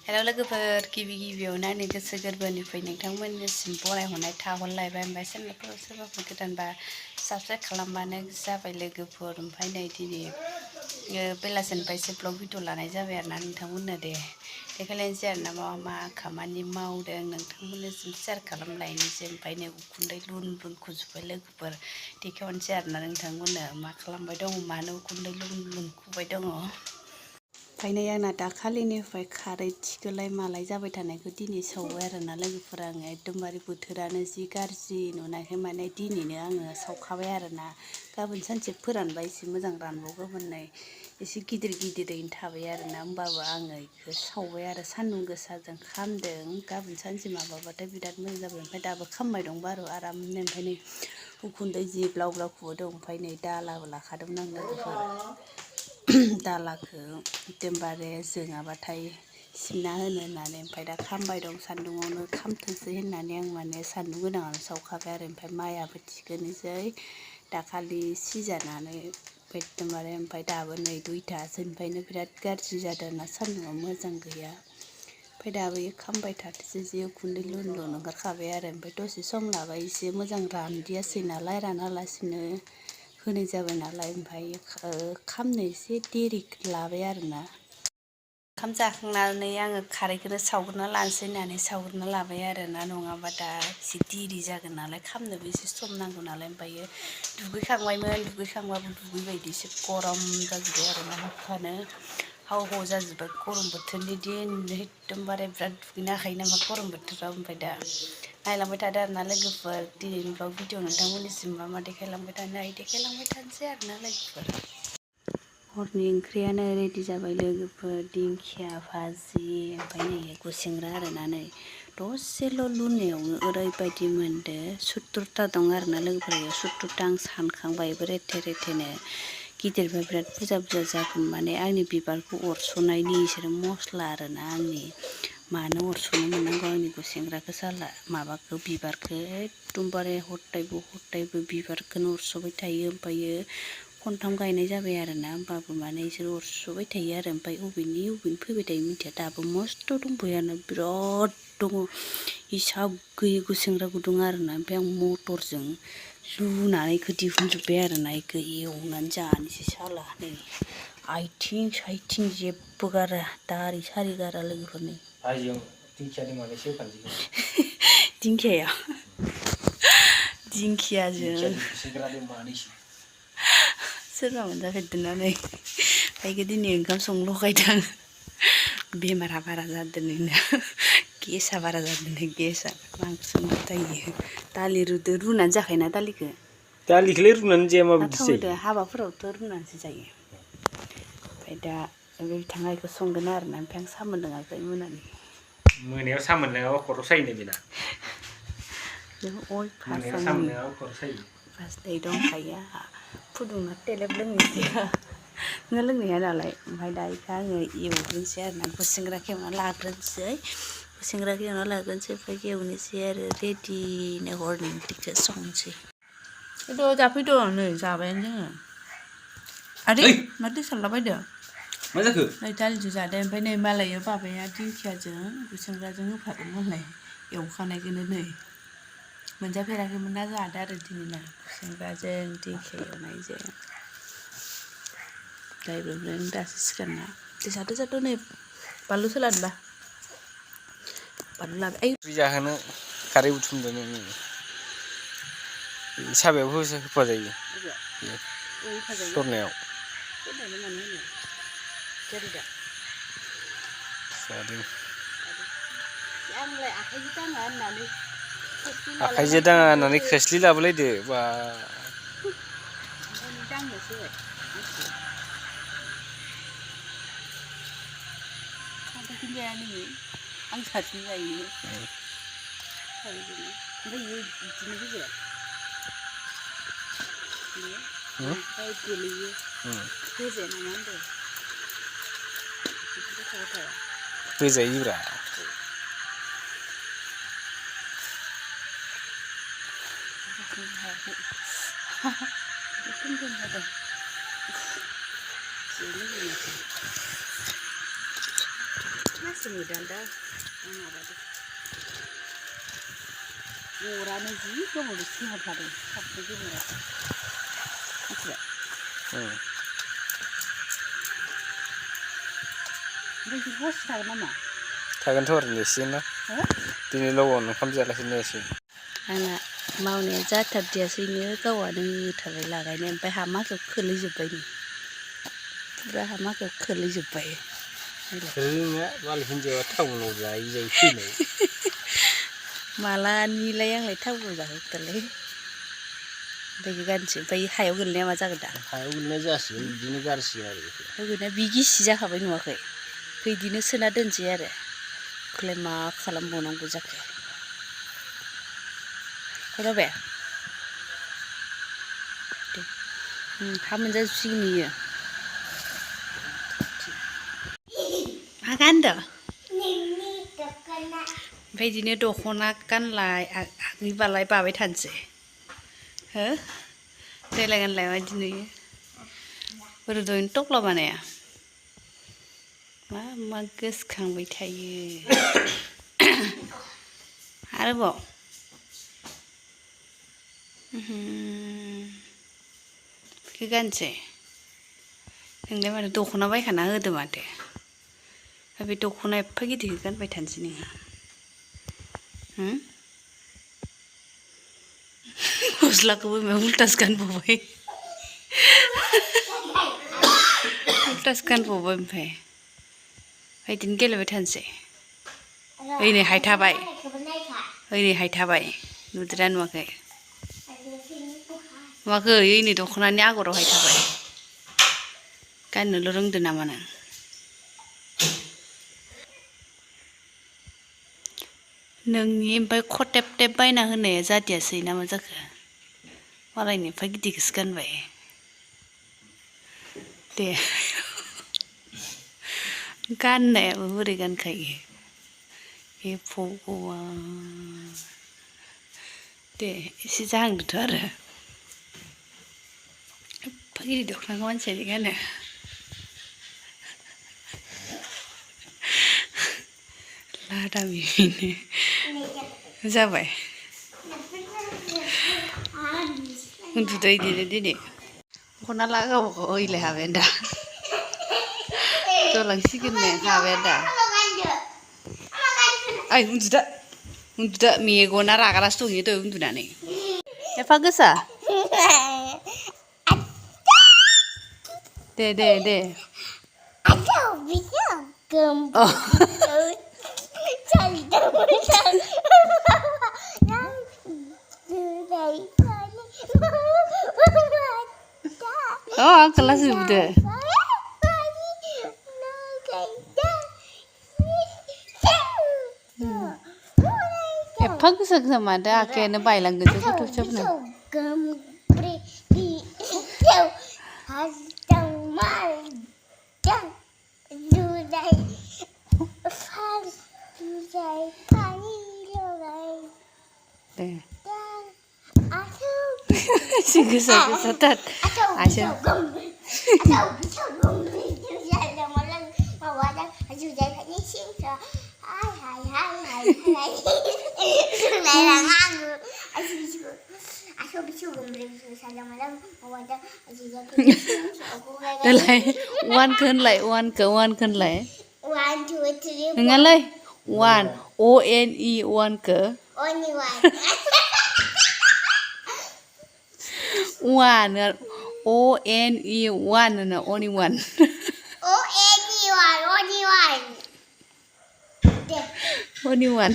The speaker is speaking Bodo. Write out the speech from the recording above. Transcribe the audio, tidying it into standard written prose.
हेलौ लोगोफोर गिबियावनो आंनि गोसो गोरबोनिफ्राय नोंथांमोननिसिम बरायहरनाय थाहरलायबाय ओमफ्राय चेनेलफोराव सोरबाफोर गोदानबा साबसक्राइब खालामबानो जाबाय लोगोफोर ओमफ्राय नै दिनै बेलासिनिफ्रायसो ब्लग भिडिअ लानाय जाबाय आरोना नोंथांमोननो देखायलायनोसै आरोना मा खामानि मावदों नोंथांमोननिसिम शेयार खालामलायनोसै ओमफ्राय नै उखुन्दै लुन लुन खुजोब्बाय लोगोफोर देखायहरनोसै आरोना नोंथांमोननो मा खालामबाय दङ मानो उखुन्दै लुन लुन खुबाय दङ। ओमफ्राय नै आंना दाखालिनिफ्राय खारै थिखोलाय मालाय जाबाय थानायखौ दिनै सावबाय आरोना लोगोफोर आङो एकदमबारे बोथोरानो जि गाज्रि नुनायखाय माने दिनैनो आङो सावखाबाय आरोना गाबोन सानसे फोरानबा एसे मोजां रानबावगौमोननै एसे गिदिरैनो थाबाय आरोना होमबाबो आङो बेखौ सावबाय आरो सान्दुं गोसाजों खामदों गाबोन सानसे माबाबाथाय बिराद मोजां जाबाय ओमफ्राय दाबो खामबाय दं बारु आरामनो ओमफ्राय नै उखुन्दै जि ब्लाव ब्लाव खुबोदों ओमफ्राय नै दालाबो लाखादोंमोन आं लोगोफोर दालाखौ एकदमबारे जोङाबाथाय सिबना होनो होननानै ओमफ्राय दा खामबाय दं सान्दुङावनो खामथोंसै होननानै आं माने सान्दुं गोनाङावनो सावखाबाय आरो ओमफ्राय माइआबो थिखोनोसै दाखालि सिजानानै एकदमबारे ओमफ्राय दाबो नै दुइथासोनिफ्रायनो बिराद गाज्रि जादों ना सान्दुंआ मोजां गैया ओमफ्राय दाबो खामबाय थाथोंसै जि उखुन्दै लुन लुन ओंखारखाबाय आरो ओमफ्राय दसे सम लाबाय एसे मोजां रानदियासै नालाय रानालासिनो होनाय जाबाय नालाय ओमफ्राय खामनो एसे देरि लाबाय आरोना ओंखाम जाखांनानै आङो खारैखौनो सावग्रोना लानोसै होननानै सावग्रोना लाबाय आरोना नङाबा दा एसे देरि जागोन नालाय खामनोबो एसे सम नांगौ नालाय ओमफ्रायो दुगैखांबाबो दुगैबायदि एसे गरम जाजोब्बाय आरोना हुक्कानो हाव हाव जाजोब्बाय गरम बोथोरनि दिन एकदमबारे बिराद दुगैनो हाखायो नामा गरम बोथोराव ओमफ्राय दा नायलांबाय थादो आरोना लोगोफोर दिनैनि ब्लग भिडिअ नोंथांमोननिसिम मा देखायलांबाय थानोसै आरोना लोगोफोर हरनि ओंख्रियानो रेडि जाबाय लोगोफोर दिंखिया भाजि ओमफ्राय नै गुसेंग्रा आरोना नै दसेल' लुनायावनो ओरैबायदि मोनदो 70ता दं आरोना लोगोफोर 70ता आं सानखांबायबो रेथे गिदिरबा बिराद बुरजा जागोन माने आंनि बिबारखौ अरस'नायनि इसोरो मस्ला आरोना आंनि मानो अरस'नो मोननांगौ आंनि गुसेंग्राखौ साला माबाखौ बिबारखौ एकदमबारे हदायबो बिबारखौनो अरस'बाय थायो ओमफ्रायो खनथाम गायनाय जाबाय आरोना होमबाबो माने इसोर अरस'बाय थायो आरो ओमफ्राय अबेनि फैबाय थायो मिथिया दाबो मस्थ' दंबोयानो बिराद दङ हिसाब गैयै गुसेंग्रा गुदुं आरोना ओमफ्राय आं मटरजों रुनानै इखौ दिहुनजोब्बाय आरोना इखौ एवनानै जानोसै साला नै आथिं साइथिं जेबो गारा दारि सारि गारा लोगोफोरनि आइजों दिंखियानि मानैसो होफानोसै दिंखिया दिंखियाजों सोरबा मोनजाफेरदोंना नै ओमफ्राय दिनै ओंखाम संनो लगायदों बेमारा बारा जादोंनो गेसा बारा जादोंनो गेसा मांखौ संनो थायो दालि रुनानै जाखायोना दालिखौलाय रुनानै जाया ना माबायदि थाव जायो होदो हाबाफोरावथ' रुनानैसो जायो ओमफ्राय दा बिथाङा बेखौ संगोन आरोना ओमफ्राय आं सा मोनलोङाखै मोनानि मोनायाव सा मोनलोङाबा खर' सायोनो बेना मोनायाव सा अयभासानो मोनलोङाबा खर' सायो फार्स्ट दंखायो आंहा फुदुंना टेलेब लोंनोसै नों लोंनो हाया नालाय ओमफ्राय दा बेखौ आङो एवग्रोनोसै आरोना गुसेंग्राखौ एवना लाग्रोनोसै ओमफ्राय एवनोसै आरो रेडिनो हरनि ओंख्रिखौ संनोसै जाफैद' नै जाबायानो जोङो आदै माथो सारलाबायदों मा जाखो नै दालिजों जादों ओमफ्राय नै मालाय बाबाया दिंखियाजों गुसेंग्राजों होफादों मालाय एवखानायखौनो नै मोनजाफेराखैमोन ना जादों आरो दिनै गुसेंग्राजों दिंखिया एवनायजों दाइब्रेब्रें दासो सिखारना जादो नै बानलु सोलानोबा बानलु लाबाय जाहोनो खारै बुथुमदों साबायावबो होफाजायो सरनायाव जादों आंलाय आखाइजों दाङा होननानै आखाइजों दाङा होननानै खोस्लि लाबोलायदो बा ओमफ्राय नों दांनोसो खांख्रिखौनो जाया नोङो आं सासेल जायो खारैखौनो ओमफ्राय इयो बिदिनो होजाया ओमफ्राय गोलैयो होजाया नामा होनदों बिदिबो थाबाय थाया होजायोब्रा हायाखै गोगोम जादों खस्थ' मोनदां दा आं माबादों अरानो जि गोबावजों सिंहरखादों थाबनो गोमोराखै मिथिबाय ओमफ्राय जि हरसे थागोन नामा थागोनथ' आरो एसे ना दिनै लगावनो ओंखाम जायालासिनो एसे आंना मावनाया जाथारदियासैनो गावआनो होथारबाय लागायनो ओमफ्राय हामाखौ खोलैजोब्बाय नै फुरा हामाखौ खोलैजोब्बाय रोङा मालाय हिन्जावा टाउनाव जायै जायै फैनाय मालानिलाय आंलाय टाउनाव जाहैखोलाय ओमफ्राय गानसै ओमफ्राय हायाव गोलैनाया मा जागोन दा हायाव गोलैनाय जासिगोन बिदिनो गारसिगोन आरो हायाव गोलैनाया बि गिसि जाखाबाय नुवाखै बिदिनो सोना दोनसै आरो बेखौलाय मा खालामबावनांगौ जाखो खोनाबाय हा मोनजाजोबसिगोन बियो मा गानदों ओमफ्राय बिदिनो दख'ना गानलाय आगनिबालाय बाबाय थानोसै हो देलाय गानलाय माबायदि नुयो बोरै दहायनो टक्ला बानाया मा मा गोसोखांबाय थायो आरोबाव बेखौ गानसै नोंलाय माथो दख'ना बायखाना होदो माथो बे दख'ना एफा गिदिरखौ गानबाय थानोसै नोंहा गस्लाखौबो मा उल्टासो गानबावबाय उल्टासो गानबावबाय ओमफ्राय बिदिनो गेलेबाय थानोसै ओइनै हायथाबाय ओइनै हायथाबाय नुदोंना नुवाखै नुवाखै ओइनै दख'नानि आगराव हायथाबाय गाननोल' रोंदो नामा नों नोंनि ओमफ्राय खटेब टेब बायना होनाया जादियासै ना मा जाखो मालायनि एफा गिदिरखौसो गानबाय दे गाननायाबो बोरै गानखायो हे भगवान दे एसे जाहांदोथ' आरो एफा गिदिर दख'नाखौ मानसियानो गानो लादा बिदिनो जाबाय उन्दुदो बिदिनो दिनै दख'ना लागावबावगौ ओइलाय हाबायानो दा जलांसिगोन नो हाबायानो दा ओइ उन्दुदो मेगना रागारासो दंयो दहाय उन्दुनानै एफा गोसा दे आंखौ लासै बुदो एफा गोसा गोसा मादो आखायानो बायलांगोनसो गथ' फिसाफोरना दे एसे गोसा गोसाथार आसो देलाय वानखौ होनलाय वानखौ होनलाय नोङालै वान ONE वानखौ वान ONE वान होनो only one only one